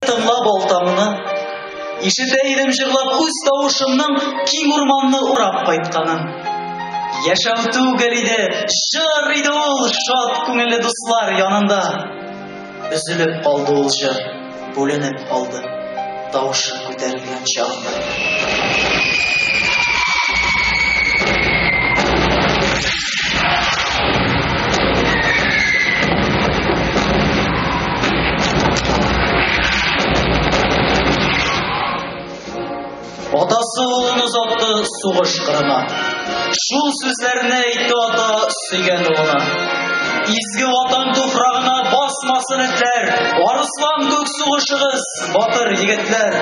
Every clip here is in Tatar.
Тыңла балтамны. Ишетә идем җырлап үз тавышымның киң урманны урап кайтканын. Яшәү түгел иде, җыр иде ул шат күңелле дуслар янында. Өзелеп калды ул җыр, бүленеп калды, тавышы күтәрелгән чагында. Атасы улын озатты сугыш кырына. Шул сүзләрне әйтте ата сөйгән улына. Изге ватан туфрагына басмасын этләр, арыслан күк сугышыгыз, батыр егетләр.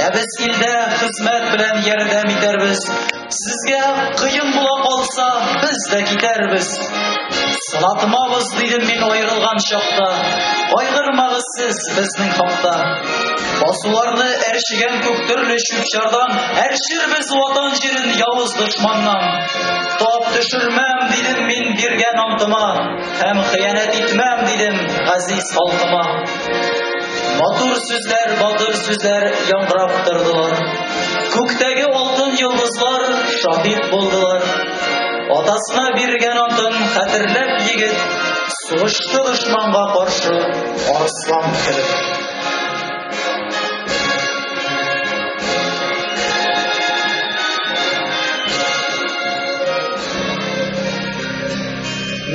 Ә без илдә хезмәт белән ярдәм итәрбез. Сезгә кыен була калса, без дә китәрбез. Сынатмабыз, дидем мин аерылган чакта. Кайгырмагыз сез безнең хакта. Басуларны әрчегән күп төрле чүп-чардан, әрчербез ватан җирен явыз дошманнан. Тап төшермәм, дидем мин биргән антыма, һәм хыянәт итмәм, дидем газиз халкыма. Матур сүзләр, батыр сүзләр яңгырап тордылар. Күктәге алтын йолдызлар шаһит булдылар. Атасына биргән антын хәтерләп егет сугышты дошманга каршы арыслан кебек.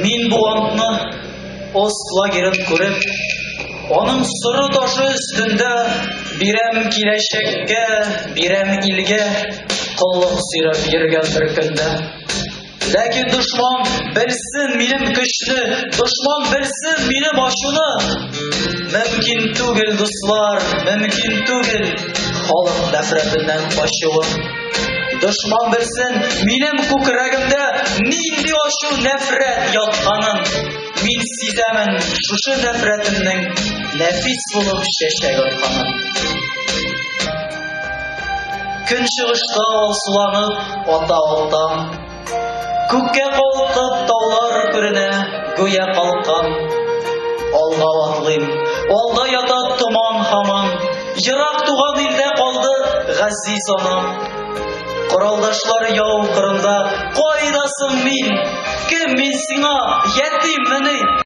Мин бу антны Ост лагерын күреп, аның соры ташы өстендә бирәм киләчәккә, бирәм илгә коллык сөйрәп йөргән бер көндә. Ләкин дошман белсен минем көчне, дошман белсен минем ачуны. Мөмкин түгел, дуслар, мөмкин түгел халык нәфрәтеннән качуы. Дошман белсен минем күкрәгемдә нинди ачу нәфрәт ятканын. Мин сизәмен шушы нәфрәтемнең нәфис булып чәчәк атканын. Көнчыгышта алсуланып ата алтан. Күккә калкып таулар күренә, гүя калкан. Алга атлыйм, алда ята томан һаман. Ерак туган илдә калды газиз анам. Коралдашлар яу кырында, кайдасың мин? Кем мин сиңа, ятиммени?